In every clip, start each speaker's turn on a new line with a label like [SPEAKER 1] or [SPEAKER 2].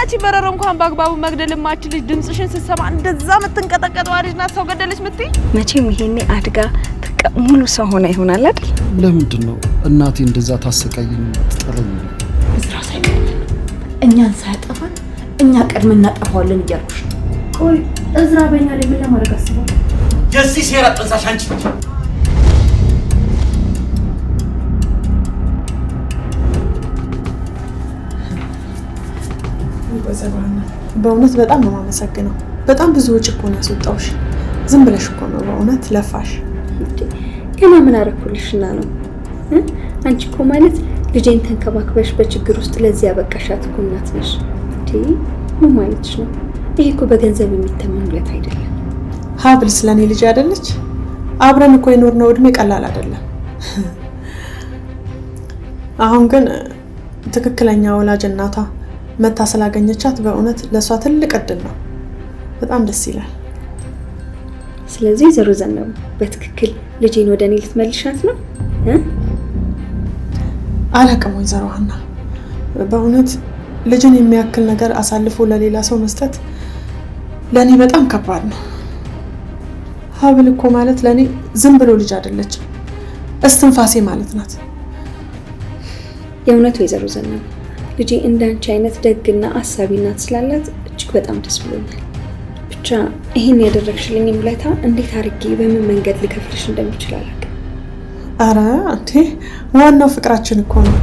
[SPEAKER 1] ያቺ በረሮ እንኳን በአግባቡ መግደል የማትችል ልጅ ድምፅሽን ስትሰማ እንደዛ የምትንቀጠቀጠዋ ልጅ ናት ሰው ገደለች የምትይ?
[SPEAKER 2] መቼም ይሄኔ አድጋ በቃ ሙሉ ሰው ሆና ይሆናል አይደል?
[SPEAKER 3] ለምንድን ነው እናቴ እንደዛ ታሰቃየኝ ትጠለኝ?
[SPEAKER 4] እዝራ ሳይቀድመን እኛን ሳያጠፋን እኛ ቀድመን እናጠፋዋለን እያልኩሽ ነው።
[SPEAKER 5] ቆይ እዝራ በእኛ ላይ ምን ለማድረግ አስቧል?
[SPEAKER 6] የዚህ ሴራ ጥንሳሽ አንቺ ነሽ።
[SPEAKER 7] ወይዘሮ ሀና በእውነት በጣም ነው የማመሰግነው። በጣም ብዙ ወጪ እኮ ነው ያስወጣሁሽ። ዝም ብለሽ እኮ ነው በእውነት ለፋሽ።
[SPEAKER 2] ገና ምን አረኩልሽና ነው? አንቺ እኮ ማለት ልጄን ተንከባክበሽ በችግር ውስጥ ለዚህ ያበቃሻት እኮ እናት ነሽ። ምን ማለትሽ ነው? ይሄ እኮ በገንዘብ የሚተመን ውለታ አይደለም።
[SPEAKER 7] ሀብል ስለኔ ልጅ አይደለች? አብረን እኮ የኖርነው እድሜ ቀላል አይደለም። አሁን ግን ትክክለኛ ወላጅ እናቷ መታ ስላገኘቻት በእውነት ለእሷ ትልቅ እድል ነው። በጣም ደስ ይላል።
[SPEAKER 2] ስለዚህ ወይዘሮ ዘነበ በትክክል ልጄን ወደ እኔ ልትመልሻት ነው?
[SPEAKER 7] አላቅም ወይዘሮ ሀና፣ በእውነት ልጅን የሚያክል ነገር አሳልፎ ለሌላ ሰው መስጠት ለእኔ በጣም ከባድ ነው። ሀብል እኮ ማለት ለእኔ ዝም ብሎ ልጅ አይደለችም፣ እስትንፋሴ ማለት ናት።
[SPEAKER 2] የእውነት ወይዘሮ ዘነበ ልጄ እንዳንቺ አይነት ደግና አሳቢ እናት ስላላት እጅግ በጣም ደስ ብሎኛል። ብቻ ይህን ያደረግሽልኝ ውለታ እንዴት አድርጌ በምን መንገድ ልከፍልሽ እንደምችል አላውቅም።
[SPEAKER 7] አረ እንዴ፣ ዋናው ፍቅራችን እኮ ነው።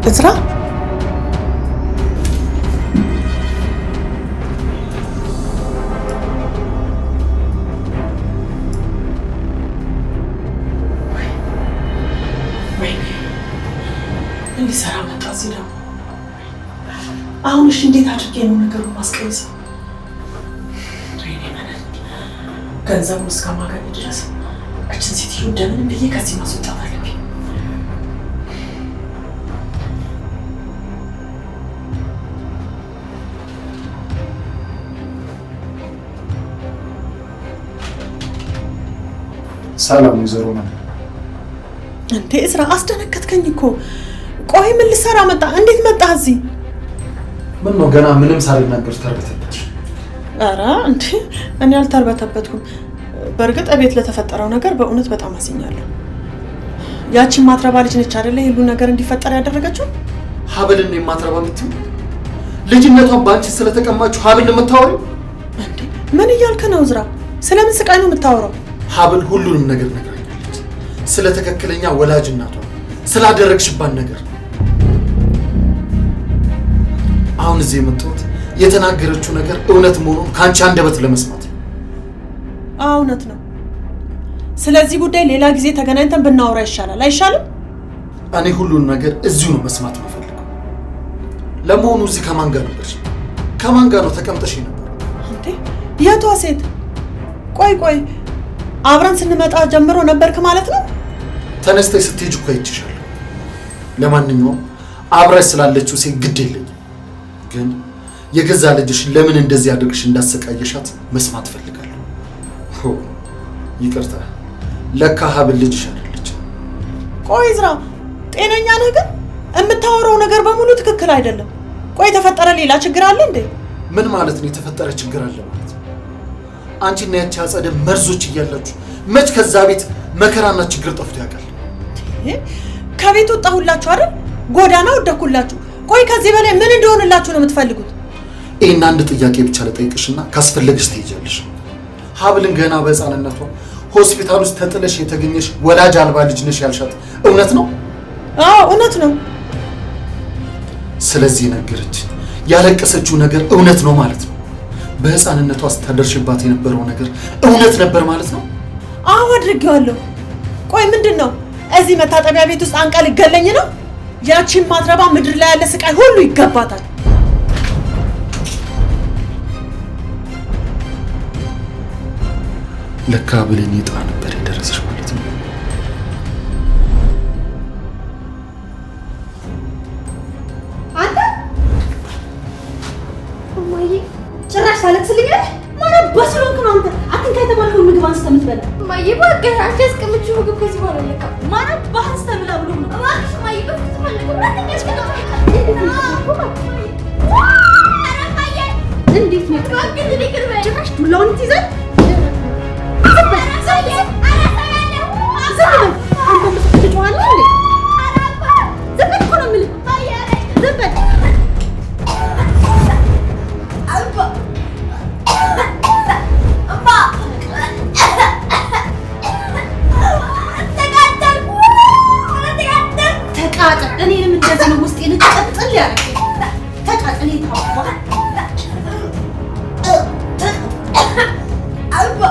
[SPEAKER 7] እዝራ ሊሰራ መጣ እዚህ ደግሞ። አሁን እሺ፣ እንዴት አድርጌ ነው ነገሩን ማስቀይሰው? ገንዘቡን እስከማገኝ ድረስ እችን ሴትዮ እንደምንም ብዬ ከዚህ ማስወጣት አለብኝ።
[SPEAKER 3] ሰላም ወይዘሮ ነው።
[SPEAKER 7] እንዴ እዝራ፣ አስደነገጥከኝ እኮ። ቆይ ምን ልሰራ መጣ? እንዴት መጣ እዚህ?
[SPEAKER 3] ምን ነው ገና ምንም ሳልናገር ተርበተበትሽ?
[SPEAKER 7] ኧረ እንዴ እኔ አልተርበተበትኩም። በእርግጥ እቤት ለተፈጠረው ነገር በእውነት በጣም አዝኛለሁ። ያቺን ማትረባ ልጅ ነች አይደለ ሁሉ ነገር እንዲፈጠር ያደረገችው?
[SPEAKER 3] ሀብልን የማትረባ የምትይው ልጅነቷን በአንቺ ስለተቀማችሁ ሀብል የምታወሪው?
[SPEAKER 7] እንዴ ምን እያልክ ነው እዝራ? ስለምን ስቃይ ነው የምታወራው?
[SPEAKER 3] ሀብል ሁሉንም ነገር ነግራኛለች። ስለ ትክክለኛ ወላጅ እናቷ ስላደረግሽባት ነገር። አሁን እዚህ የመጣሁት የተናገረችው ነገር እውነት መሆኑን ከአንቺ አንደበት ለመስማት ነው።
[SPEAKER 7] አዎ እውነት ነው። ስለዚህ ጉዳይ ሌላ ጊዜ ተገናኝተን ብናወራ ይሻላል። አይሻልም?
[SPEAKER 3] እኔ ሁሉን ነገር እዚሁ ነው መስማት የምፈልገው። ለመሆኑ እዚህ ከማን ጋር ነበርሽ? ከማን ጋር ነው ተቀምጠሽ የነበረው?
[SPEAKER 7] እንዴ የቷ ሴት? ቆይ ቆይ አብረን ስንመጣ ጀምሮ ነበርክ ማለት ነው?
[SPEAKER 3] ተነስተሽ ስትሄጂ እኮ አይቼሻለሁ። ለማንኛውም አብረሽ ስላለችው ሴት ግድ የለኝም፣ ግን የገዛ ልጅሽ ለምን እንደዚህ አድርግሽ እንዳሰቃየሻት መስማት እፈልጋለሁ። ይቅርታ፣ ለካ ሀብል ልጅሽ አይደለች።
[SPEAKER 7] ቆይ እዝራ ጤነኛ ነህ ግን? የምታወራው ነገር በሙሉ ትክክል አይደለም። ቆይ የተፈጠረ ሌላ ችግር አለ እንዴ?
[SPEAKER 3] ምን ማለት ነው የተፈጠረ ችግር አለ ማለት? አንቺና ያቺ አጸደ መርዞች እያላችሁ መች ከዛ ቤት መከራና ችግር ጠፍቶ ያውቃል?
[SPEAKER 7] ከቤት ወጣሁላችሁ አይደል? ጎዳና ወደኩላችሁ። ቆይ ከዚህ በላይ ምን እንደሆንላችሁ ነው የምትፈልጉት?
[SPEAKER 3] ይሄን አንድ ጥያቄ ብቻ ልጠይቅሽና ካስፈለግሽ ትሄጃለሽ። ሀብልን ገና በሕፃንነቷ ሆስፒታል ውስጥ ተጥለሽ የተገኘሽ ወላጅ አልባ ልጅ ነሽ ያልሻት እውነት ነው?
[SPEAKER 7] አዎ እውነት ነው።
[SPEAKER 3] ስለዚህ ነገረች ያለቀሰችው ነገር እውነት ነው ማለት ነው። በሕፃንነቷ ስታደርሽባት የነበረው ነገር እውነት ነበር ማለት ነው።
[SPEAKER 7] አዎ አድርጌዋለሁ። ቆይ ምንድን ነው እዚህ መታጠቢያ ቤት ውስጥ አንቃ ልገለኝ ነው? ያቺን ማትረባ ምድር ላይ ያለ ስቃይ ሁሉ ይገባታል።
[SPEAKER 3] ለካ ብለን ዕጣ ነበር የደረሰሽ ማለት ነው።
[SPEAKER 4] አንተ እማዬ ጭራሽ ታለቅስልኛለህ? ማን አባትህ ስለሆንክ ነው አንተ አትንካ የተባልከውን ምግብ አንስተህ የምትበላ?
[SPEAKER 5] እማዬ እባክህ አንቺ ያስቀመጥሽው ምግብ ከዚህ በኋላ አልነካም።
[SPEAKER 4] ማን አባትህ አንስተህ ብላ ብሎ ነው?
[SPEAKER 5] እባክሽ እማዬ በፍጹም
[SPEAKER 4] ተቃጠል። እኔንም እንደዚህ ነው ውስጤን ቅጥል ያደረገኝ። ተቃጠል ታባ አባ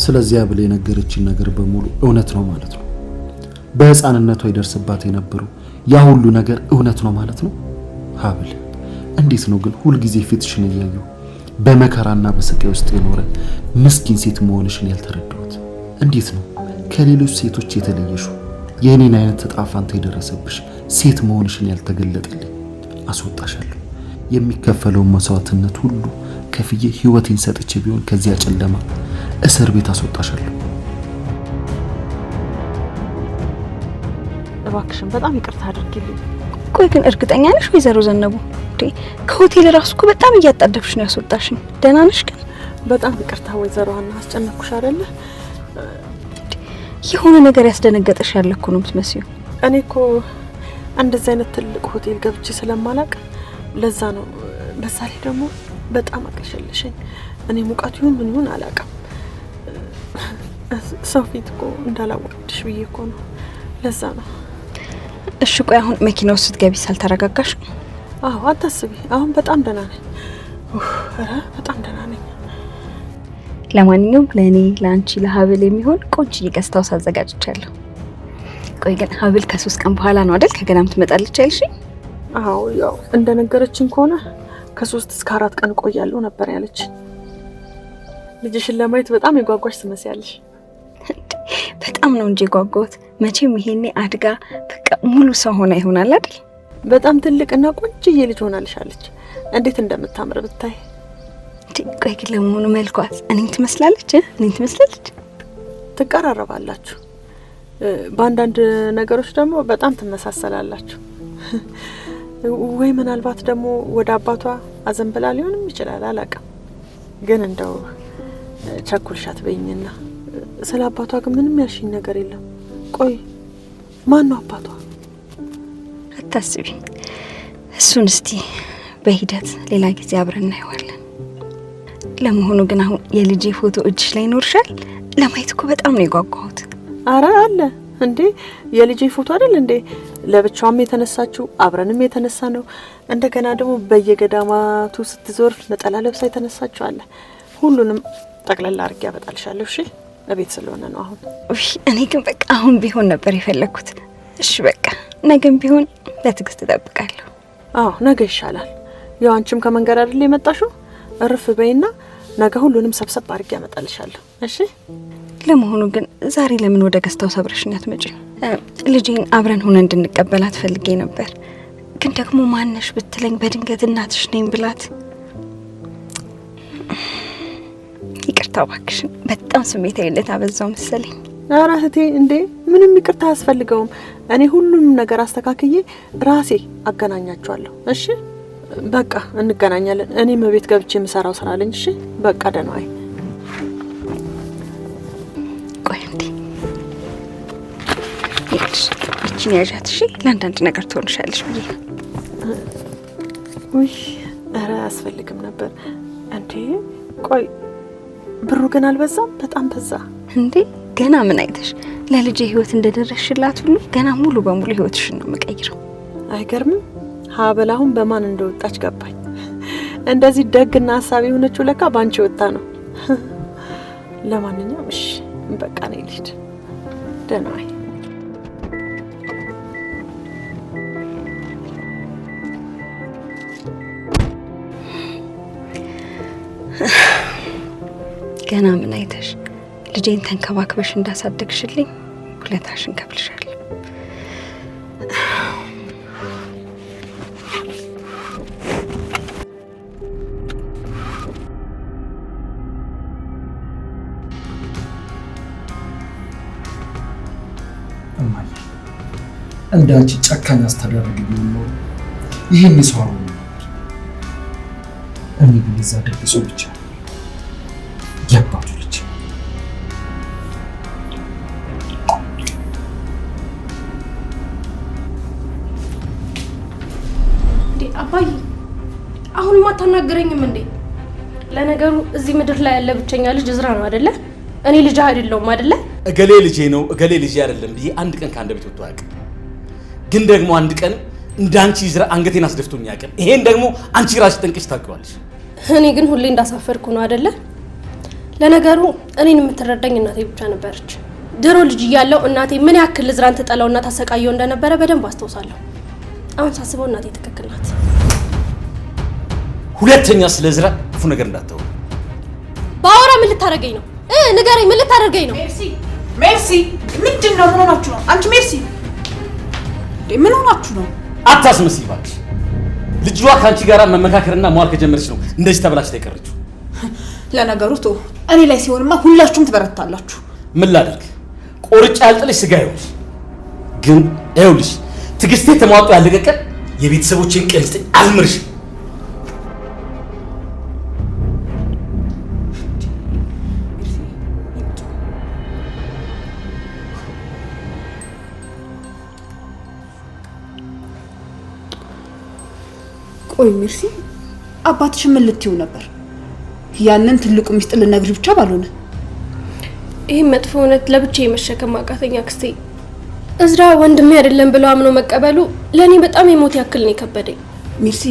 [SPEAKER 3] ስለዚያ ብለ የነገረችን ነገር በሙሉ እውነት ነው ማለት ነው። በህፃንነቷ ይደርስባት የነበረው ያ ሁሉ ነገር እውነት ነው ማለት ነው። ሀብል እንዴት ነው ግን ሁልጊዜ ፊትሽን እያየሁ በመከራና በስቃይ ውስጥ የኖረ ምስኪን ሴት መሆንሽን ያልተረዳሁት? እንዴት ነው ከሌሎች ሴቶች የተለየሽው? የኔን አይነት ዕጣ ፈንታ የደረሰብሽ ሴት መሆንሽን ያልተገለጠልኝ? አስወጣሻለሁ። የሚከፈለውን መስዋዕትነት ሁሉ ከፍዬ ህይወቴን ሰጥቼ ቢሆን ከዚያ ጨለማ እስር ቤት አስወጣሻለሁ።
[SPEAKER 7] እባክሽን በጣም ይቅርታ አድርጊልኝ።
[SPEAKER 2] ቆይ ግን እርግጠኛ ነሽ ወይዘሮ ዘነቡ? እንዴ ከሆቴል ራሱ እኮ በጣም እያጣደፍሽ ነው ያስወጣሽኝ። ደህና ነሽ ግን?
[SPEAKER 7] በጣም ይቅርታ ወይዘሮ ሀና አስጨነቅኩሽ አይደለ?
[SPEAKER 2] የሆነ ነገር ያስደነገጠሽ ያለ እኮ ነው የምትመስዪው።
[SPEAKER 7] እኔ እኮ እንደዚህ አይነት ትልቅ ሆቴል ገብቼ ስለማላቅ ለዛ ነው። በዛ ላይ ደግሞ በጣም አቅለሸለሸኝ። እኔ ሙቀቱ ይሁን ምን ይሁን አላውቅም። ሰው ፊት እኮ እንዳላወቅሽ ብዬ እኮ ነው። ለዛ ነው።
[SPEAKER 2] እሺ ቆይ አሁን መኪና ውስጥ ስትገቢ ሳልተረጋጋሽ?
[SPEAKER 7] አዎ አታስቢ፣ አሁን በጣም ደህና ነኝ። ኧረ በጣም ደህና ነኝ።
[SPEAKER 2] ለማንኛውም ለእኔ ለአንቺ ለሀብል የሚሆን ቆንጆ guest house አዘጋጅቻለሁ። ቆይ ግን ሀብል ከ3 ቀን በኋላ ነው አይደል ከገዳም ትመጣለች ያልሽኝ?
[SPEAKER 7] አዎ ያው እንደነገረችን ከሆነ ከ3 እስከ 4 ቀን እቆያለሁ ነበር ያለች። ልጅሽን ለማየት በጣም የጓጓሽ ትመስያለሽ።
[SPEAKER 2] በጣም ነው እንጂ የጓጓሁት። መቼም ይሄኔ አድጋ በቃ ሙሉ ሰው ሆና ይሆናል አይደል?
[SPEAKER 7] በጣም ትልቅና ቆንጆዬ ልጅ ሆናልሻለች። እንዴት እንደምታምር ብታይ።
[SPEAKER 2] ቆይ ግን ለመሆኑ መልኳት እኔን ትመስላለች? እኔን ትመስላለች?
[SPEAKER 7] ትቀራረባላችሁ። በአንዳንድ ነገሮች ደግሞ በጣም ትመሳሰላላችሁ። ወይ ምናልባት ደግሞ ወደ አባቷ አዘንብላ ሊሆንም ይችላል፣ አላውቅም። ግን እንደው ቸኩልሻት በይኝና ስለ አባቷ ግን ምንም ያልሽኝ ነገር የለም። ቆይ ማን ነው አባቷ?
[SPEAKER 2] አታስቢ፣ እሱን እስቲ በሂደት ሌላ ጊዜ አብረን እናየዋለን። ለመሆኑ ግን አሁን የልጄ ፎቶ እጅሽ ላይ ይኖርሻል? ለማየት እኮ በጣም ነው የጓጓሁት።
[SPEAKER 7] አረ አለ እንዴ የልጄ ፎቶ አይደል እንዴ? ለብቻዋም የተነሳችው አብረንም የተነሳ ነው። እንደገና ደግሞ በየገዳማቱ ስትዞር ነጠላ ለብሳ የተነሳችው አለ። ሁሉንም ጠቅለላ አድርጌ አመጣልሻለሁ። እሺ እቤት ስለሆነ ነው አሁን።
[SPEAKER 2] እኔ ግን በቃ አሁን ቢሆን ነበር የፈለኩት። እሺ በቃ ነገም ቢሆን በትዕግስት እጠብቃለሁ።
[SPEAKER 7] አዎ ነገ ይሻላል። ያው አንቺም ከመንገድ አይደል የመጣሽው? እርፍ በይና ነገ ሁሉንም ሰብሰብ አድርጌ አመጣልሻለሁ። እሺ።
[SPEAKER 2] ለመሆኑ ግን ዛሬ ለምን ወደ guest house አብረሽኝ አትመጪም? ልጄን አብረን ሆነን እንድንቀበላት ፈልጌ ነበር። ግን ደግሞ ማነሽ ብትለኝ በድንገት እናትሽ ነኝ ብላት። ይቅርታ እባክሽን፣ በጣም ስሜታዊነት አበዛው መሰለኝ።
[SPEAKER 7] ኧረ እህቴ እንዴ ምንም ይቅርታ አያስፈልገውም። እኔ ሁሉንም ነገር አስተካክዬ ራሴ አገናኛቸዋለሁ። እሺ በቃ እንገናኛለን። እኔም ቤት ገብቼ የምሰራው ስራ አለኝ። እሺ በቃ ደህና ዋይ።
[SPEAKER 2] ቆይ እንዴ ይኸውልሽ፣ ይቺን ያዣት። እሺ ለአንዳንድ ነገር ትሆንሻለሽ ብዬ ነው።
[SPEAKER 7] ውይ ኧረ አያስፈልግም ነበር እንዴ። ቆይ ብሩ ግን አልበዛም? በጣም በዛ
[SPEAKER 2] እንዴ። ገና ምን አይተሽ ለልጄ ህይወት እንደደረስሽላት ሁሉ ገና ሙሉ በሙሉ ህይወትሽን ነው የምቀይረው።
[SPEAKER 7] አይገርምም? ሀብል አሁን በማን እንደወጣች ገባኝ። እንደዚህ ደግና ሀሳቢ የሆነችው ለካ ባንቺ ወጣ ነው። ለማንኛውም እሺ በቃ ነኝ ልሂድ። ደህና ዋይ።
[SPEAKER 2] ገና ምን አይተሽ ልጄን ተንከባክበሽ እንዳሳደግሽልኝ ውለታሽን ከፍልሻለሁ።
[SPEAKER 3] እማዬ እንዳንቺ ጨካኝ አስተዳደግ ቢሆን ኖሮ ይሄን ሰው አልሆንም ነበር። እኔ ግን እዛ ደግ ሰው ብቻ የአባቱ ልጅ።
[SPEAKER 5] እንዴ አባዬ፣ አሁን አሁንም አታናግረኝም እንዴ? ለነገሩ እዚህ ምድር ላይ ያለ ብቸኛ ልጅ እዝራ ነው አይደለ? እኔ ልጅ አይደለሁም አይደለ?
[SPEAKER 6] እገሌ ልጄ ነው እገሌ ልጄ አይደለም ብዬ አንድ ቀን ከአንድ ቤት ወጥቶ አያውቅም። ግን ደግሞ አንድ ቀን እንዳንቺ እዝራ አንገቴን አስደፍቶኝ አያውቅም። ይሄን ደግሞ አንቺ ራስሽ ጠንቅሽ ታውቂዋለሽ።
[SPEAKER 5] እኔ ግን ሁሌ እንዳሳፈርኩ ነው አይደለ? ለነገሩ እኔን የምትረዳኝ እናቴ ብቻ ነበረች። ድሮ ልጅ እያለሁ እናቴ ምን ያክል እዝራን ትጠላውና ታሰቃየው እንደነበረ በደንብ አስታውሳለሁ። አሁን ሳስበው እናቴ ትክክል ናት።
[SPEAKER 6] ሁለተኛ ስለ እዝራ ክፉ ነገር እንዳታወሪ።
[SPEAKER 5] ባወራ ምን ልታደርገኝ ነው? ንገረኝ፣ ምን ልታደርገኝ ነው?
[SPEAKER 1] ሜርሲ ሜርሲ፣ ምንድን ነው? ምን ሆናችሁ ነው? አንቺ ሜርሲ፣ ምን ሆናችሁ ነው?
[SPEAKER 6] አታስመስይ እባክሽ። ልጇ ከአንቺ ጋር መመካከርና መዋል ከጀመረች ነው እንደዚህ ተበላሽታ የቀረችው።
[SPEAKER 1] ለነገሩ ቶ እኔ ላይ ሲሆንማ ሁላችሁም ትበረታላችሁ።
[SPEAKER 6] ምን ላድርግ? ቆርጬ ያልጥልሽ ስጋ ይኸውልሽ። ግን ይኸውልሽ ትዕግስቴ ተሟጦ ያለቀ ቀን የቤተሰቦቼን ቀን ስጠኝ አልምርሽ።
[SPEAKER 1] ቆይ ሜርሲ፣ አባትሽ ምን ልትይው ነበር? ያንን ትልቁ ሚስጥር ልነግርሽ ብቻ ባልሆነ።
[SPEAKER 5] ይህ መጥፎ እውነት ለብቻዬ መሸከም አቃተኝ አክስቴ። እዝራ ወንድሜ አይደለም ብሎ አምኖ መቀበሉ ለእኔ በጣም የሞት ያክል ነው የከበደኝ።
[SPEAKER 1] ሜርሲ፣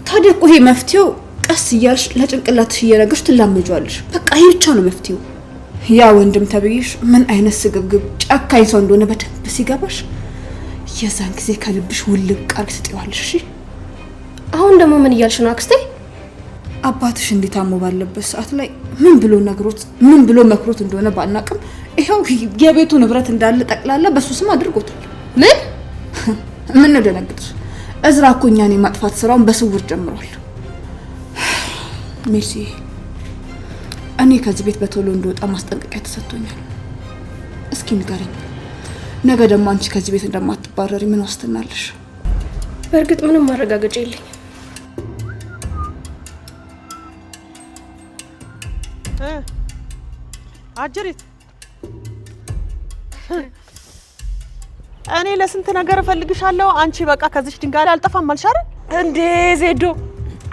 [SPEAKER 1] ታዲያ እኮ ይሄ መፍትሄው ቀስ እያልሽ ለጭንቅላትሽ እየነገርሽ ትላመጇለሽ። በቃ ይሄ ብቻ ነው መፍትሄው። ያ ወንድም ተብዬሽ ምን አይነት ስግብግብ ጨካኝ ሰው እንደሆነ በደንብ ሲገባሽ የዛን ጊዜ ከልብሽ ውልቅ አድርገሽ ትጥይዋለሽ። እሺ?
[SPEAKER 5] አሁን ደግሞ ምን እያልሽ ነው አክስቴ?
[SPEAKER 1] አባትሽ እንዲህ ታሞ ባለበት ሰዓት ላይ ምን ብሎ ነግሮት ምን ብሎ መክሮት እንደሆነ ባናቅም ይኸው የቤቱ ንብረት እንዳለ ጠቅላላ በሱ ስም አድርጎታል።
[SPEAKER 5] ምን
[SPEAKER 1] ምን ነው ደነግጥሽ? እዝራ እኮ እኛን የማጥፋት ስራውን በስውር ጀምሯል። ሜርሲ፣ እኔ ከዚህ ቤት በቶሎ እንደወጣ ማስጠንቀቂያ ተሰጥቶኛል። እስኪ ንገሪኝ፣ ነገ ደግሞ አንቺ ከዚህ ቤት እንደማትባረሪ ምን ዋስትና አለሽ?
[SPEAKER 5] በእርግጥ ምንም ማረጋገጫ የለኝም።
[SPEAKER 7] አጅሪት፣ እኔ ለስንት ነገር እፈልግሻለሁ። አንቺ በቃ ከዚች ድንጋይ ላይ አልጠፋም አልሽ አይደል?
[SPEAKER 1] እንዴ ዜዶ፣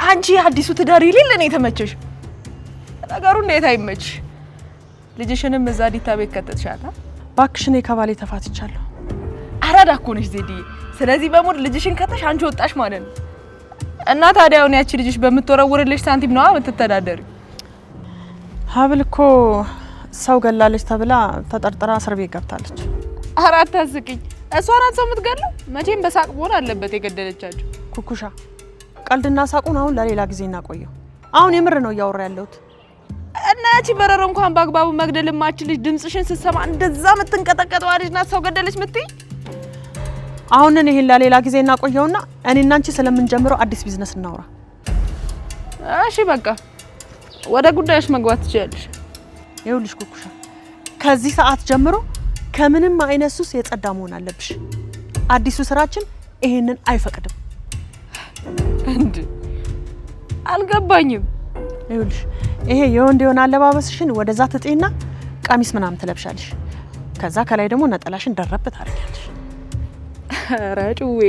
[SPEAKER 1] አንቺ አዲሱ ትዳር ይልል እኔ ተመቸሽ። ነገሩ እንዴት አይመች? ልጅሽንም እዛ ዲታ ቤት ከተትሻታ።
[SPEAKER 7] እባክሽ እኔ ከባሌ ተፋትቻለሁ።
[SPEAKER 1] አራዳ እኮ ነሽ ዜድዬ። ስለዚህ በ mood ልጅሽን ከተሽ አንቺ ወጣሽ ማለት ነው። እና ታዲያ አሁን ያቺ ልጅሽ በምትወረውርልሽ ሳንቲም ነዋ የምትተዳደሪ።
[SPEAKER 7] ሀብል እኮ ሰው ገላለች ተብላ ተጠርጥራ እስር ቤት ገብታለች።
[SPEAKER 1] ኧረ አታስቂኝ። እሷ ናት ሰው የምትገድለው? መቼም በሳቅ መሆን አለበት የገደለቻቸው።
[SPEAKER 7] ኩኩሻ፣ ቀልድና ሳቁን አሁን ለሌላ ጊዜ እናቆየው። አሁን የምር ነው እያወራ ያለሁት።
[SPEAKER 1] እና ያቺ በረሮ እንኳን በአግባቡ መግደል የማትችል ልጅ ድምፅሽን ስትሰማ እንደዛ የምትንቀጠቀጠዋ ልጅ ናት ሰው ገደለች የምትይ?
[SPEAKER 7] አሁንን ይሄን ለሌላ ጊዜ እናቆየውና እኔና አንቺ ስለምንጀምረው አዲስ ቢዝነስ እናውራ።
[SPEAKER 1] እሺ በቃ ወደ ጉዳዮች መግባት ትችያለሽ።
[SPEAKER 7] ይኸውልሽ ኩኩሻ፣ ከዚህ ሰዓት ጀምሮ ከምንም አይነት ሱስ የጸዳ መሆን አለብሽ። አዲሱ ስራችን ይሄንን አይፈቅድም።
[SPEAKER 1] እንዴ አልገባኝም።
[SPEAKER 7] ይኸውልሽ ይሄ የወንድ የሆነ አለባበስሽን ወደዛ ትጤና ቀሚስ ምናምን ትለብሻለሽ። ከዛ ከላይ ደግሞ ነጠላሽን ደረብ ታደርጊያለሽ።
[SPEAKER 1] ኧረ ጭዌ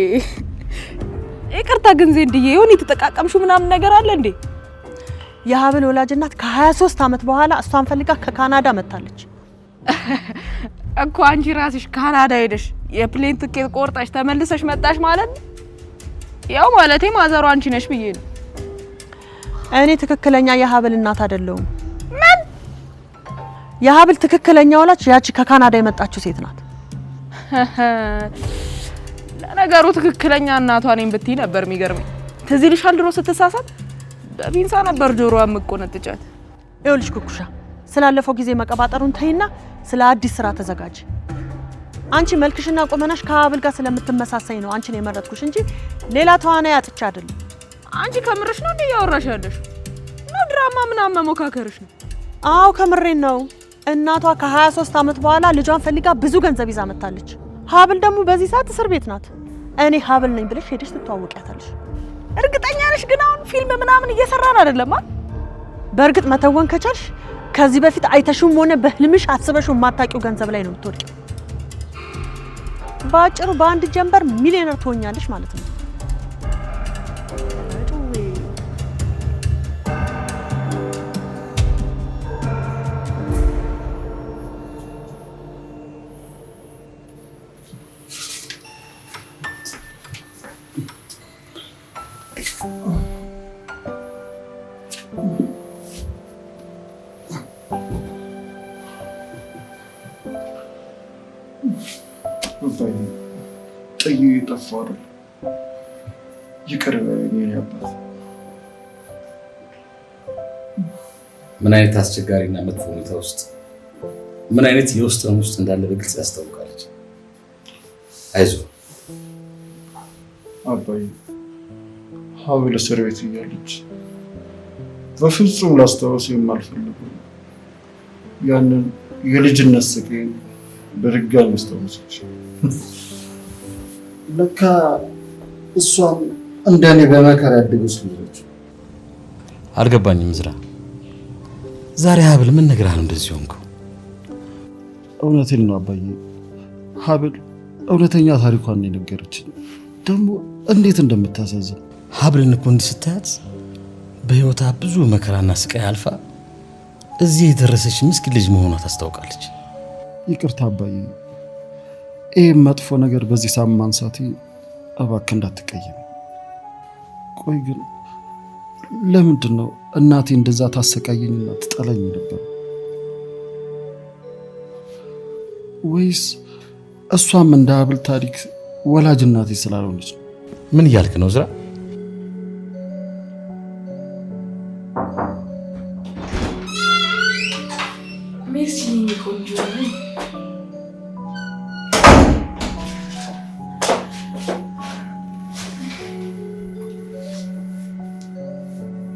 [SPEAKER 1] ይቅርታ ግን ዜድዬ፣ የሆነ የተጠቃቀምሽው ምናምን ነገር አለ እንዴ?
[SPEAKER 7] የሀብል ወላጅ እናት ከ23 ዓመት በኋላ እሷን ፈልጋ ከካናዳ መጣለች።
[SPEAKER 1] እኮ አንቺ ራስሽ ካናዳ ሄደሽ የ plane ትኬት ቆርጠሽ ተመልሰሽ መጣሽ ማለት ነው? ያው ማለቴ ማዘሯ አንቺ ነሽ ብዬ ነው።
[SPEAKER 7] እኔ ትክክለኛ የሀብል እናት አይደለሁም። ምን? የሀብል ትክክለኛ ወላጅ ያቺ ከካናዳ የመጣችው ሴት ናት።
[SPEAKER 1] ለነገሩ ትክክለኛ እናቷ ነኝ ብትይ ነበር የሚገርመኝ። ትዝ ይልሻል ድሮ ስትሳሳት በፒንሳ ነበር ጆሮዋ የምቆነጥጫት።
[SPEAKER 7] ይኸውልሽ ኩኩሻ፣ ስላለፈው ጊዜ መቀባጠሩን ተይና ስለ አዲስ ስራ ተዘጋጅ። አንቺ መልክሽና ቁመናሽ ከሀብል ጋር ስለምትመሳሰኝ ነው አንቺን የመረጥኩሽ እንጂ ሌላ ተዋናይ አጥቼ አይደለም።
[SPEAKER 1] አንቺ ከምርሽ ነው እንዴ እያወራሽ ያለሽ? ነው ድራማ ምናምን መሞካከርሽ ነው?
[SPEAKER 7] አዎ ከምሬን ነው። እናቷ ከ23 ዓመት በኋላ ልጇን ፈልጋ ብዙ ገንዘብ ይዛ መጣለች። ሀብል ደግሞ በዚህ ሰዓት እስር ቤት ናት። እኔ ሀብል ነኝ ብለሽ ሄደሽ ትተዋወቂያታለሽ።
[SPEAKER 1] እርግጠኛ ነሽ ግን አሁን ፊልም ምናምን እየሰራን አይደለም?
[SPEAKER 7] በእርግጥ መተወን ከቻልሽ ከዚህ በፊት አይተሽውም ሆነ በህልምሽ አስበሽው የማታውቂው ገንዘብ ላይ ነው የምትወድቂው። በአጭሩ በአንድ ጀንበር ሚሊዮነር ትሆኛለሽ ማለት ነው።
[SPEAKER 3] አባዬ ጥዬ ጠፋሁ አይደል? ይቅር በለኝ የኔ አባት።
[SPEAKER 6] ምን አይነት አስቸጋሪና መጥፎ ሁኔታ ውስጥ፣ ምን አይነት የውስጥ ህመም ውስጥ እንዳለ በግልጽ ያስታውቃለች። አይዞህ።
[SPEAKER 3] አባዬ ሀብል እስር ቤት እያለች በፍጹም ላስታውስ የማልፈልገው ያንን የልጅነት ስቃዬን በድጋሚ አስታወሰች። ለካ እሷም እንደኔ በመከራ ያደገች ልጅ ነች።
[SPEAKER 6] አልገባኝም ዝራ። ዛሬ ሀብል ምን ነግረህ ነው እንደዚህ ሆንከው?
[SPEAKER 3] እውነቴን ነው አባዬ፣ ሀብል እውነተኛ ታሪኳን ነው የነገረችኝ። ደግሞ እንዴት እንደምታሳዝን።
[SPEAKER 6] ሀብልን እኮ እንዲህ ስታያት በህይወቷ ብዙ መከራና ስቃይ አልፋ እዚህ የደረሰች ምስኪን ልጅ መሆኗ ታስታውቃለች።
[SPEAKER 3] ይቅርታ አባዬ፣ ይህ መጥፎ ነገር በዚህ ሰዓት ማንሳቴ እባክህ እንዳትቀየም። ቆይ ግን ለምንድን ነው እናቴ እንደዛ ታሰቃየኝና ትጠላኝ ነበር? ወይስ እሷም እንደ ሀብል ታሪክ ወላጅ እናቴ ስላልሆነች ነው?
[SPEAKER 6] ምን እያልክ ነው ዝራ?
[SPEAKER 7] ሜርሲ ቆንጆ።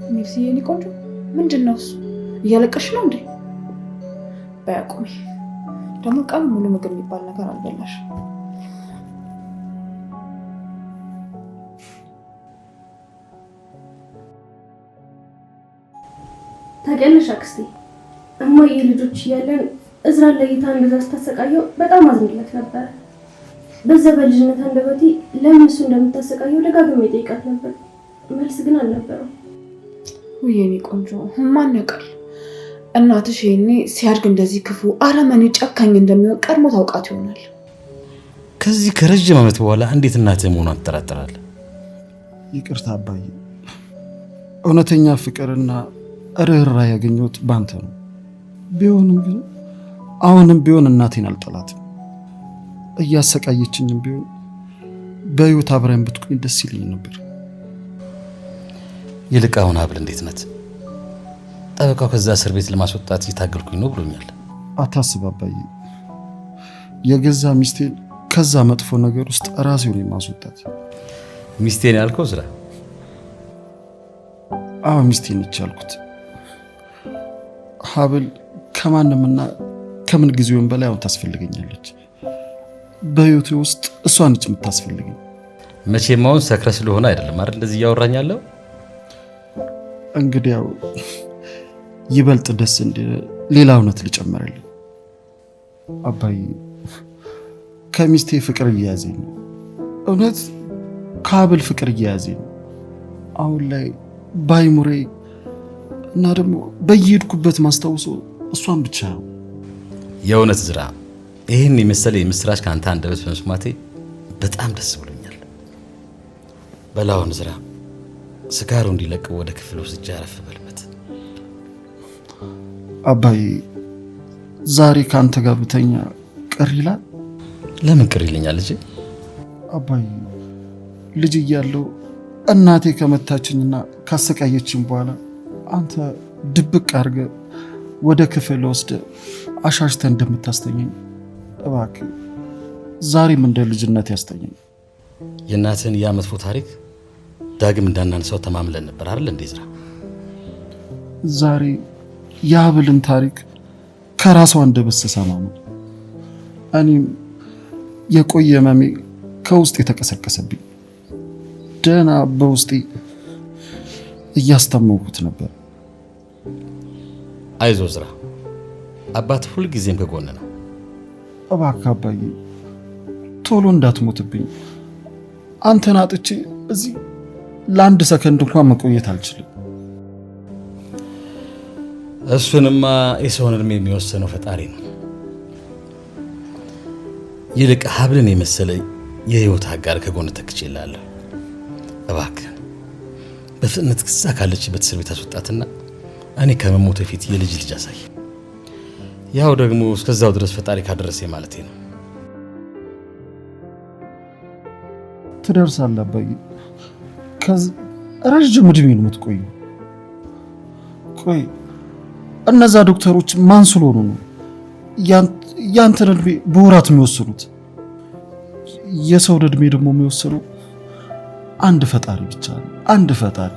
[SPEAKER 1] ሜርሲ የኔ ቆንጆ፣ ምንድን ነው እሱ? እያለቀሽ ነው እንዴ? በይ አቁሚ። ደግሞ ቀን ሙሉ ምግብ የሚባል ነገር አልበላሽ።
[SPEAKER 5] ታውቂያለሽ አክስቴ፣ እማዬ ልጆች እያለን እዝራን ለይታ እንደዛ ስታሰቃየው በጣም አዝንለት ነበረ። በዛ በልጅነት አንደበቴ ለምን እሱ እንደምታሰቃየው ደጋግሜ ጠይቃት ነበር። መልስ ግን አልነበረው።
[SPEAKER 1] ውይ የኔ ቆንጆ፣ ማን ያውቃል? እናትሽ ይሄኔ ሲያድግ እንደዚህ ክፉ አረመኔ ጨካኝ እንደሚሆን ቀድሞ ታውቃት ይሆናል።
[SPEAKER 6] ከዚህ ከረጅም ዓመት በኋላ እንዴት እናትህ መሆኗን ትጠራጠራለህ?
[SPEAKER 3] ይቅርታ አባዬ፣ እውነተኛ ፍቅርና ርኅራኄ ያገኘሁት ባንተ ነው። ቢሆንም ግን አሁንም ቢሆን እናቴን አልጠላትም። እያሰቃየችኝም ቢሆን በሕይወት አብረን ብትቆይ ደስ ይለኝ ነበር።
[SPEAKER 6] ይልቅ አሁን ሀብል እንዴት ናት? ጠበቃው ከዛ እስር ቤት ለማስወጣት እየታገልኩኝ ነው ብሎኛል።
[SPEAKER 3] አታስብ አባዬ፣ የገዛ ሚስቴን ከዛ መጥፎ ነገር ውስጥ ራሴውን የማስወጣት።
[SPEAKER 6] ሚስቴን ያልከው ዝራ?
[SPEAKER 3] አዎ ሚስቴን ነች ያልኩት። ሀብል ከማንምና ከምን ጊዜውም በላይ አሁን ታስፈልገኛለች። በሕይወቴ ውስጥ እሷ ነች የምታስፈልገኝ።
[SPEAKER 6] መቼም አሁን ሰክረ ስለሆነ አይደለም አይደል እንደዚህ እያወራኝ ያለው?
[SPEAKER 3] እንግዲያው ይበልጥ ደስ እንዲል ሌላ እውነት ልጨምርልህ አባዬ፣ ከሚስቴ ፍቅር እየያዘኝ ነው። እውነት ከሀብል ፍቅር እየያዘኝ ነው። አሁን ላይ ባይሙሬ እና ደግሞ በየሄድኩበት ማስታውሶ እሷን ብቻ ነው።
[SPEAKER 6] የእውነት ዝራ፣ ይህን የመሰለ የምስራች ከአንተ አንደበት በመስማቴ በጣም ደስ ብሎኛል። በላውን ዝራ፣ ስካሩ እንዲለቅ ወደ ክፍል ወስጄ አረፍ በልበት።
[SPEAKER 3] አባዬ ዛሬ ከአንተ ጋር ብተኛ ቅር ይላል?
[SPEAKER 6] ለምን ቅር ይለኛል ልጄ?
[SPEAKER 3] አባዬ ልጅ እያለሁ እናቴ ከመታችኝና ካሰቃየችኝ በኋላ አንተ ድብቅ አድርገህ ወደ ክፍል ወስደህ አሻሽተህ እንደምታስተኘኝ እባክህ ዛሬም እንደ ልጅነት ያስተኘኝ።
[SPEAKER 6] የእናትህን ያ መጥፎ ታሪክ ዳግም እንዳናነሳው ተማምለን ነበር አይደል እንዴ ዝራ?
[SPEAKER 3] ዛሬ የሀብልን ታሪክ ከራሷ አንደበት ስሰማ ነው እኔም የቆየ ህመሜ ከውስጥ የተቀሰቀሰብኝ። ደህና በውስጤ እያስታመምኩት ነበር።
[SPEAKER 6] አይዞህ ዝራ፣ አባት ሁልጊዜም ከጎን ነው።
[SPEAKER 3] እባክህ አባዬ ቶሎ እንዳትሞትብኝ። አንተን አጥቼ እዚህ ለአንድ ሰከንድ እንኳን መቆየት አልችልም።
[SPEAKER 6] እሱንማ የሰውን እድሜ የሚወሰነው ፈጣሪ ነው። ይልቅ ሀብልን የመሰለ የህይወት አጋር ከጎን ተክቼልሃለሁ። እባክህ በፍጥነት እዛ ካለችበት እስር ቤት አስወጣትና እኔ ከመሞት በፊት የልጅ ልጅ አሳይ። ያው ደግሞ እስከዛው ድረስ ፈጣሪ ካደረሰ ማለቴ ነው።
[SPEAKER 3] ትደርሳለህ አባዬ። ረዥም እድሜ ነው የምትቆየው። ቆይ እነዛ ዶክተሮች ማን ስለሆኑ ነው ያንተን እድሜ በወራት የሚወስኑት? የሰውን እድሜ ደግሞ የሚወስነው አንድ ፈጣሪ ብቻ ነው። አንድ ፈጣሪ።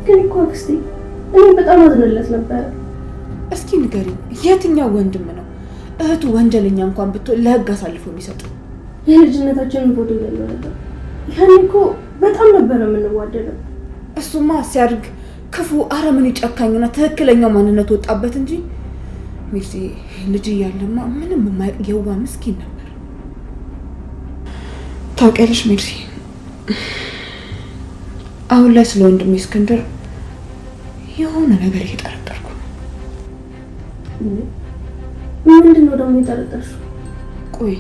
[SPEAKER 5] ግን እኮ አክስቴ እኔ በጣም አዝንለት ነበረ።
[SPEAKER 1] እስኪ ንገሪኝ፣ የትኛው ወንድም ነው እህቱ ወንጀለኛ እንኳን ብትሆን ለህግ አሳልፎ የሚሰጥ?
[SPEAKER 5] የልጅነታችንን ፎቶ እያየሁ ነበር። ያኔ እኮ በጣም ነበረ የምንዋደደው።
[SPEAKER 1] እሱማ ሲያድግ ክፉ አረመኔ ጨካኝና ትክክለኛው ማንነት ወጣበት እንጂ ሚርሲ ልጅ እያለማ ምንም የማያውቅ የዋ ምስኪን ነበር። ታውቂያለሽ ሜርሲ፣ አሁን ላይ ስለ ወንድሜ እስክንድር የሆነ ነገር እየጠረጠርኩ ነው።
[SPEAKER 5] ምንድን ነው ደግሞ የጠረጠርሽው?
[SPEAKER 1] ቆይ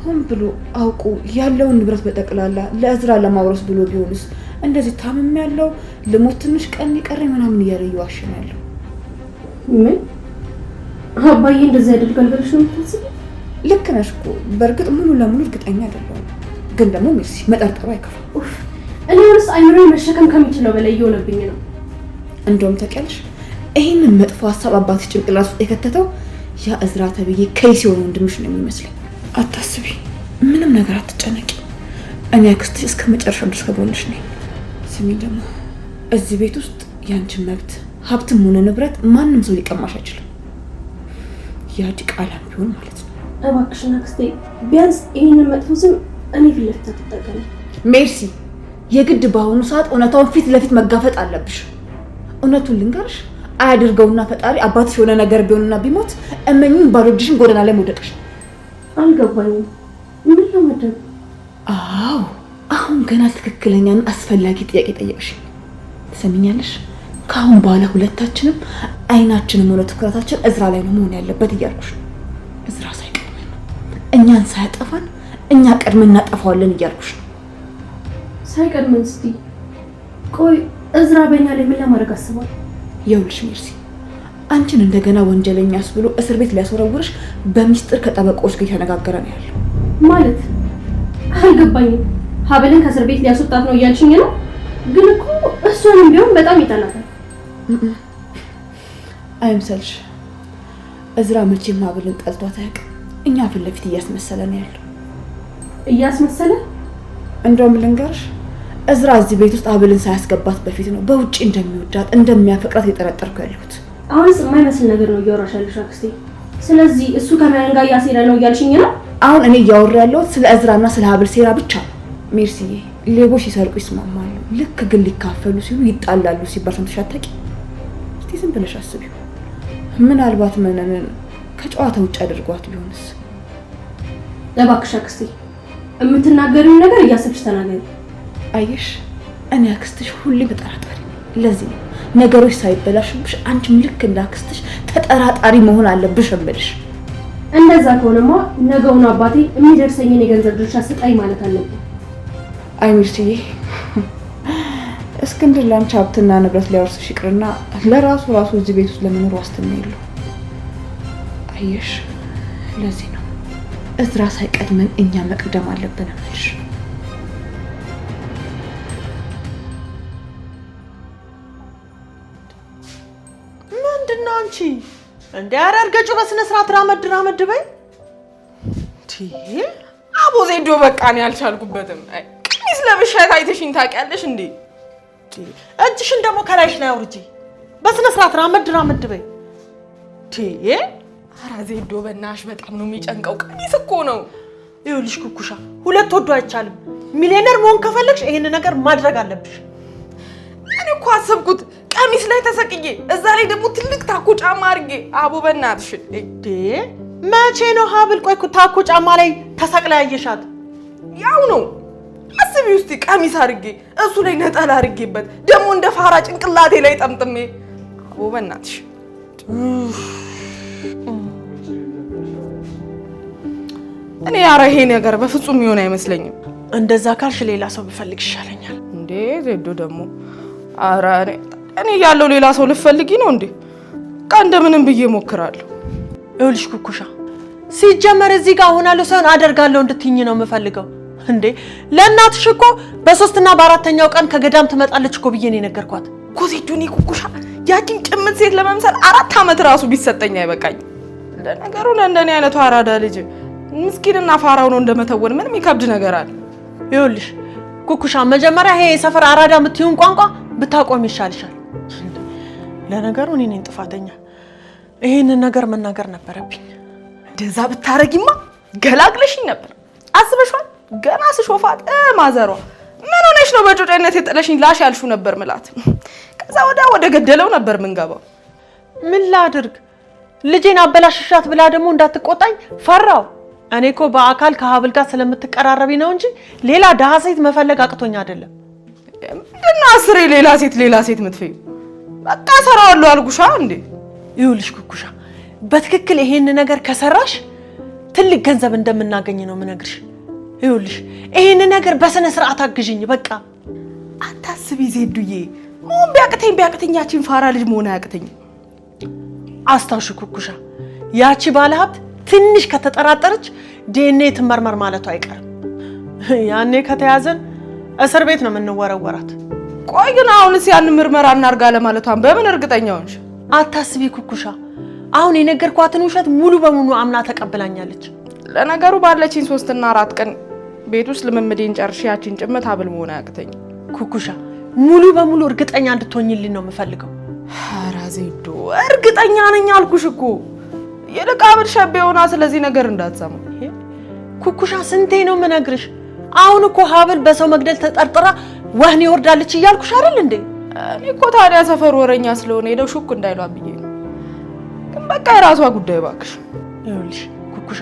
[SPEAKER 1] ሆን ብሎ አውቆ ያለውን ንብረት በጠቅላላ ለእዝራ ለማውረስ ብሎ ቢሆንስ? እንደዚህ ታምም ያለው ልሞት ትንሽ ቀን ይቀረኝ ምናምን እያለ እየዋሸን ያለው።
[SPEAKER 5] ምን አባዬ እንደዚህ ያደርጋል ብለሽ ነው የምታስቢው?
[SPEAKER 1] ልክ ነሽ እኮ። በእርግጥ ሙሉ ለሙሉ እርግጠኛ አይደለሁም፣ ግን ደግሞ ሜርሲ መጠርጠሩ አይከፋም።
[SPEAKER 5] ኡፍ እኔ አሁንስ አይምሮዬ መሸከም ከሚችለው በላይ እየሆነብኝ ነው።
[SPEAKER 1] እንደውም ታውቂያለሽ፣ ይሄንን መጥፎ ሀሳብ አባትሽ ጭንቅላት ውስጥ የከተተው ያ እዝራ ተብዬ ከይሲ የሆነ ወንድምሽ ነው የሚመስለኝ። አታስቢ፣ ምንም ነገር አትጨነቂ። እኔ አክስትሽ እስከ መጨረሻው ድረስ ከጎንሽ ነኝ። ስሚ ደግሞ እዚህ ቤት ውስጥ ያንቺን መብት ሀብትም ሆነ ንብረት ማንም ሰው ሊቀማሽ አይችልም። ያ ዲቃላም ቢሆን ማለት ነው።
[SPEAKER 5] እባክሽን አክስቴ ቢያንስ ይህንን መጥፎ ስም እኔ ፊት ለፊት አትጠቀሚ።
[SPEAKER 1] ሜርሲ፣ የግድ በአሁኑ ሰዓት እውነታውን ፊት ለፊት መጋፈጥ አለብሽ። እውነቱን ልንገርሽ፣ አያድርገውና ፈጣሪ አባትሽ የሆነ ነገር ቢሆንና ቢሞት እመኚኝ ባዶ እጅሽን ጎዳና ላይ መውደቅሽ።
[SPEAKER 5] አልገባኝም። ምን ለማድረግ?
[SPEAKER 1] አዎ አሁን ገና ትክክለኛና አስፈላጊ ጥያቄ ጠየቅሽ። ትሰሚኛለሽ? ከአሁን በኋላ ሁለታችንም አይናችንም ሆነ ትኩረታችን እዝራ ላይ ነው መሆን ያለበት እያልኩሽ ነው። እዝራ ሳይቀድመን እኛን ሳያጠፋን እኛ ቀድመን እናጠፋዋለን እያልኩሽ ነው።
[SPEAKER 5] ሳይቀድመን ስትይ፣ ቆይ እዝራ በእኛ ላይ ምን ለማድረግ አስቧል?
[SPEAKER 1] ይኸውልሽ ሜርሲ፣ አንቺን እንደገና ወንጀለኛ አስብሎ እስር ቤት ሊያስወረውርሽ በሚስጥር ከጠበቃዎች ጋር እየተነጋገረ ነው ያለው።
[SPEAKER 5] ማለት አልገባኝም። ሀብልን ከእስር ቤት ሊያስወጣት ነው እያልሽኝ ነው? ግን እኮ እሷንም ቢሆን በጣም ይጠላታል።
[SPEAKER 1] አይምሰልሽ፣ እዝራ መቼም ሀብልን ጠልቷት አያውቅም። እኛ ፊት ለፊት እያስመሰለ ነው ያለው።
[SPEAKER 5] እያስመሰለ?
[SPEAKER 1] እንደውም ልንገርሽ፣ እዝራ እዚህ ቤት ውስጥ ሀብልን ሳያስገባት በፊት ነው በውጭ እንደሚወዳት እንደሚያፈቅራት የጠረጠርኩ ያለሁት።
[SPEAKER 5] አሁንስ የማይመስል ነገር ነው እያወራሽ ያለሽው አክስቴ። ስለዚህ እሱ ከመነን ጋር እያሴረ ነው እያልሽኝ ነው?
[SPEAKER 1] አሁን እኔ እያወራ ያለሁት ስለ እዝራና ስለ ሀብል ሴራ ብቻ ነው። ሜርሲዬ፣ ሌቦች ሲሰርቁ ይስማማሉ፣ ልክ ግን ሊካፈሉ ሲሉ ይጣላሉ ሲባል ሰምተሽ አታውቂም? እስቲ ዝም ብለሽ አስቢው። ምናልባት መነንን ከጨዋታ ውጭ አድርጓት ቢሆንስ?
[SPEAKER 5] እባክሽ አክስቴ የምትናገሪውን ነገር እያሰብሽ ተናገሪ።
[SPEAKER 1] አየሽ፣ እኔ አክስትሽ ሁሌም ተጠራጣሪ። ለዚህ ነው ነገሮች ሳይበላሹብሽ አንቺም ልክ እንደ አክስትሽ ተጠራጣሪ መሆን አለብሽ እምልሽ።
[SPEAKER 5] እንደዛ ከሆነማ ነገውን አባቴ የሚደርሰኝን የገንዘብ ድርሻ ስጠኝ ማለት አለብን።
[SPEAKER 1] አይ ሜርሲዬ፣ እስክንድር ለአንቺ ሀብትና ንብረት ሊያወርስሽ ይቅርና ለራሱ ራሱ እዚህ ቤት ውስጥ ለመኖር ዋስትና የለው። አየሽ፣ ለዚህ ነው እዝራ ሳይቀድመን እኛ መቅደም አለብን እምልሽ።
[SPEAKER 7] ምንድን ነው አንቺ እንዴ? ኧረ እርገጩ በስነ ስርዓት ራመድ ራመድ በይ።
[SPEAKER 8] አቦ ዜዶ በቃ እኔ አልቻልኩበትም። ቀሚስ ለብሼ አይተሽኝ ታውቂያለሽ እንዴ?
[SPEAKER 7] እጅሽን ደግሞ ከላይሽ ላይ አውርጂ። በስነ ስርዓት ራመድ ራመድ በይ።
[SPEAKER 8] ኧረ ዜዶ በእናትሽ በጣም ነው የሚጨንቀው። ቀሚስ እኮ ነው።
[SPEAKER 7] ይኸውልሽ ኩኩሻ፣ ሁለት ወዶ አይቻልም። ሚሊዮነር መሆን ከፈለግሽ ይሄን ነገር ማድረግ አለብሽ።
[SPEAKER 8] እኔ እኮ አሰብኩት ቀሚስ ላይ ተሰቅዬ እዛ ላይ ደግሞ ትልቅ ታኮ ጫማ አድርጌ። አቦ በእናትሽ
[SPEAKER 7] እንዴ መቼ ነው ሀብል? ቆይ ታኮ ጫማ ላይ ተሰቅላ ያየሻት?
[SPEAKER 8] ያው ነው አስቢ ውስጥ ቀሚስ አድርጌ እሱ ላይ ነጠላ አድርጌበት ደግሞ እንደ ፋራ ጭንቅላቴ ላይ ጠምጥሜ። አቦ በእናትሽ እኔ ኧረ ይሄ ነገር በፍጹም ይሆን አይመስለኝም።
[SPEAKER 7] እንደዛ ካልሽ ሌላ ሰው ብፈልግ ይሻለኛል።
[SPEAKER 8] እንዴ ዜዶ ደግሞ ኧረ እኔ ያለው ሌላ ሰው ልፈልጊ ነው እንዴ? በቃ እንደምንም ብዬ እሞክራለሁ።
[SPEAKER 7] ይኸውልሽ ኩኩሻ፣ ሲጀመር እዚህ ጋር ሆናለሁ ሳይሆን አደርጋለሁ እንድትይኝ ነው የምፈልገው። እንዴ ለእናትሽ እኮ በ3ና በ4ኛው ቀን ከገዳም ትመጣለች እኮ ብዬ ነው የነገርኳት
[SPEAKER 8] እኮ ዜዶ። እኔ ኩኩሻ ያቺን ጭምት ሴት ለመምሰል 4 ዓመት ራሱ ቢሰጠኝ አይበቃኝ። ለነገሩ ለእንደኔ አይነቱ አራዳ ልጅ ምስኪንና ፋራው ነው እንደመተወን ምንም የሚከብድ ነገር አለ?
[SPEAKER 7] ይኸውልሽ ኩኩሻ፣ መጀመሪያ ይሄ የሰፈር አራዳ የምትይውን ቋንቋ ብታቆም ይሻልሻል። ለነገሩ እኔ ነኝ ጥፋተኛ። ይሄንን ነገር መናገር ነበረብኝ።
[SPEAKER 8] እንደዛ ብታረጊማ ገላግለሽኝ ነበር። አስበሽዋል? ገና ስሾፋት ማዘሯ ምን ሆነሽ ነው በጮጨነት የጠለሽኝ ላሽ ያልሽው ነበር ምላት። ከዛ ወደ ገደለው ነበር ምንገባው።
[SPEAKER 7] ምን ላድርግ ልጄን አበላሽሻት ብላ ደግሞ እንዳትቆጣኝ ፈራው። እኔ እኮ በአካል ከሀብል ጋር ስለምትቀራረቢ ነው እንጂ ሌላ ደሃ ሴት መፈለግ አቅቶኝ አይደለም።
[SPEAKER 8] ምንድነው አስሬ ሌላ ሴት ሌላ ሴት ምትፈዩ? በቃ ሰራዋለሁ አልኩሻ እንዴ።
[SPEAKER 7] ይኸውልሽ ኩኩሻ፣ በትክክል ይሄን ነገር ከሰራሽ ትልቅ ገንዘብ እንደምናገኝ ነው የምነግርሽ። ይኸውልሽ ይሄን ነገር በስነ ስርዓት አግዥኝ። በቃ
[SPEAKER 8] አታስቢ ዜዱዬ፣ መሆን ቢያቅተኝ ያቺን ፋራ ልጅ መሆን አያቅተኝ።
[SPEAKER 7] አስታውሽ ኩኩሻ፣ ያቺ ባለሀብት ትንሽ ከተጠራጠረች ዲኤንኤ ትመርመር ማለቱ አይቀርም። ያኔ ከተያዘን እስር ቤት ነው የምንወረወራት።
[SPEAKER 8] ቆይ ግን አሁንስ ያን ምርመራ እናርጋ ለማለቷን በምን እርግጠኛ ሆንሽ?
[SPEAKER 7] አታስቢ ኩኩሻ፣ አሁን የነገርኳትን ውሸት ሙሉ በሙሉ አምና ተቀብላኛለች።
[SPEAKER 8] ለነገሩ ባለችኝ 3 እና 4 ቀን ቤት ውስጥ ልምምዴን ጨርሼ ያቺን ጭምት ሀብል መሆን አያቅተኝ።
[SPEAKER 7] ኩኩሻ፣ ሙሉ በሙሉ እርግጠኛ እንድትሆኝልኝ ነው የምፈልገው።
[SPEAKER 8] ኧረ ዜዶ እርግጠኛ ነኝ አልኩሽ እኮ። ይልቅ ሀብል ሸቤ ሆና ስለዚህ ነገር እንዳትሰማ።
[SPEAKER 7] ኩኩሻ፣ ስንቴ ነው የምነግርሽ? አሁን እኮ ሀብል በሰው መግደል ተጠርጥራ ወህኒ ወርዳለች እያልኩሽ አይደል እንዴ?
[SPEAKER 8] እኔ እኮ ታዲያ ሰፈር ወረኛ ስለሆነ ሄደው ሹክ እንዳይሏት ብዬ ነው። ግን በቃ የራሷ ጉዳይ እባክሽ።
[SPEAKER 7] ይኸውልሽ ኩኩሻ፣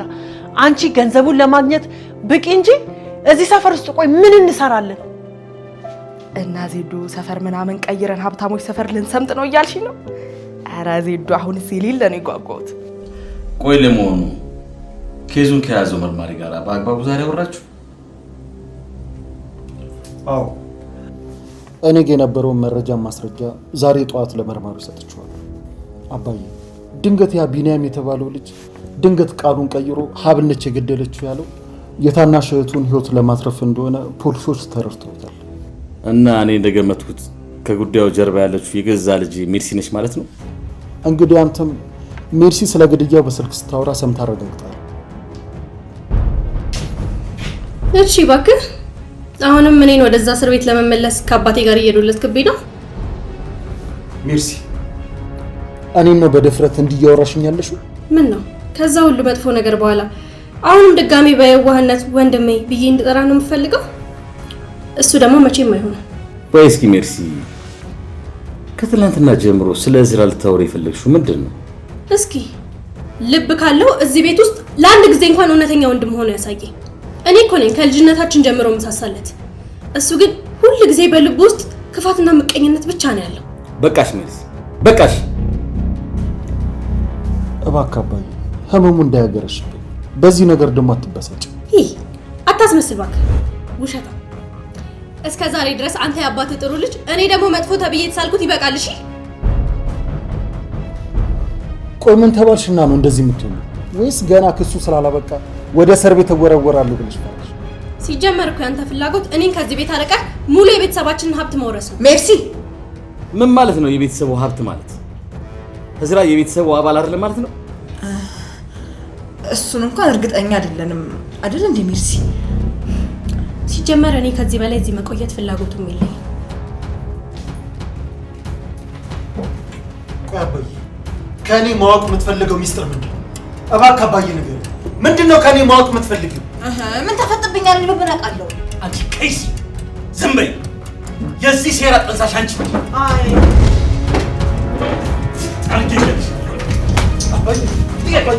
[SPEAKER 7] አንቺ ገንዘቡን ለማግኘት ብቂ እንጂ እዚህ ሰፈር ውስጥ ቆይ ምን እንሰራለን?
[SPEAKER 8] እና ዜዶ ሰፈር ምናምን ቀይረን ሀብታሞች ሰፈር ልንሰምጥ ነው እያልሽኝ ነው? ኧረ ዜዶ አሁንስ የሌለ ነው የጓጓሁት።
[SPEAKER 6] ቆይ ለመሆኑ case ኡን ከያዘው መርማሪ ጋር በአግባቡ ዛሬ አወራችሁ?
[SPEAKER 3] አዎ፣ እኔ ጋ የነበረውን መረጃ ማስረጃ ዛሬ ጠዋት ለመርማሪው ሰጥቼዋለሁ። አባዬ፣ ድንገት ያ ቢንያም የተባለው ልጅ ድንገት ቃሉን ቀይሮ ሀብል ነች የገደለችው ያለው የታናሽ እህቱን ሕይወት ለማትረፍ እንደሆነ ፖሊሶች ተረድተውታል።
[SPEAKER 6] እና እኔ እንደገመትኩት ከጉዳዩ ጀርባ ያለችው የገዛ ልጅ ሜርሲ ነች ማለት ነው?
[SPEAKER 3] እንግዲህ አንተም ሜርሲ ስለ ግድያው በስልክ ስታወራ ሰምታ አረጋግጠሃል።
[SPEAKER 5] እሺ እባክህ፣ አሁንም እኔን ወደዛ እስር ቤት ለመመለስ ከአባቴ ጋር እየዶለትክብኝ ነው።
[SPEAKER 3] ሜርሲ፣ እኔን ነው በድፍረት እንዲህ እያወራሽኝ ያለሽው?
[SPEAKER 5] ምን ነው ከዛ ሁሉ መጥፎ ነገር በኋላ አሁንም ድጋሚ በየዋህነት ወንድሜ ብዬ እንድጠራ ነው የምፈልገው? እሱ ደግሞ መቼም አይሆንም።
[SPEAKER 6] ቆይ እስኪ ሜርሲ፣ ከትላንትና ጀምሮ ስለ እዝራ ልታወሪ የፈለግሽው ምንድን ነው?
[SPEAKER 5] እስኪ ልብ ካለው እዚህ ቤት ውስጥ ለአንድ ጊዜ እንኳን እውነተኛ ወንድም ሆኖ ያሳየኝ። እኔ እኮ ነኝ ከልጅነታችን ጀምሮ ምሳሳለት። እሱ ግን ሁል ጊዜ በልቡ ውስጥ ክፋትና ምቀኝነት ብቻ ነው ያለው።
[SPEAKER 6] በቃሽ ሜርሲ፣ በቃሽ።
[SPEAKER 3] እባክህ አባዬ፣ ህመሙ እንዳያገረሽብኝ። በዚህ ነገር ደግሞ አትበሳጭ።
[SPEAKER 5] ይህ አታስመስል እባክህ፣ ውሸታም። እስከ ዛሬ ድረስ አንተ የአባትህ ጥሩ ልጅ፣ እኔ ደግሞ መጥፎ ተብዬ የተሳልኩት ይበቃል። እሺ
[SPEAKER 3] ቆይ ምን ተባልሽና ነው እንደዚህ የምትሆኚው? ወይስ ገና ክሱ ስላላበቃ ወደ እስር ቤት እወረወራለሁ ብለሽ ፈራሽ?
[SPEAKER 5] ሲጀመር እኮ ያንተ ፍላጎት እኔን ከዚህ ቤት አርቀህ ሙሉ የቤተሰባችንን ሀብት መውረስ ነው።
[SPEAKER 1] ሜርሲ፣
[SPEAKER 6] ምን ማለት ነው የቤተሰቡ ሀብት ማለት? እዝራ የቤተሰቡ አባል አይደለም ማለት ነው?
[SPEAKER 1] እሱን እንኳን እርግጠኛ አይደለንም አይደል እንዴ ሜርሲ?
[SPEAKER 5] ሲጀመር እኔ ከዚህ በላይ እዚህ መቆየት ፍላጎቱም የለኝም።
[SPEAKER 3] ቆይ አባዬ፣ ከእኔ ማወቅ የምትፈልገው ሚስጥር ምንድን ነው? እባክህ አባዬ ንገረኝ። ምንድን ነው ከእኔ ማወቅ የምትፈልጊው?
[SPEAKER 4] ምን ተፈጥብኛል? እኔ በምን አውቃለሁ?
[SPEAKER 6] አንቺ ቀይስ ዝም በይ። የዚህ ሴራ ጠንሳሽ አንቺ ነሽ።
[SPEAKER 7] አይ
[SPEAKER 6] አርጌ
[SPEAKER 3] አባዬ፣ አባዬ፣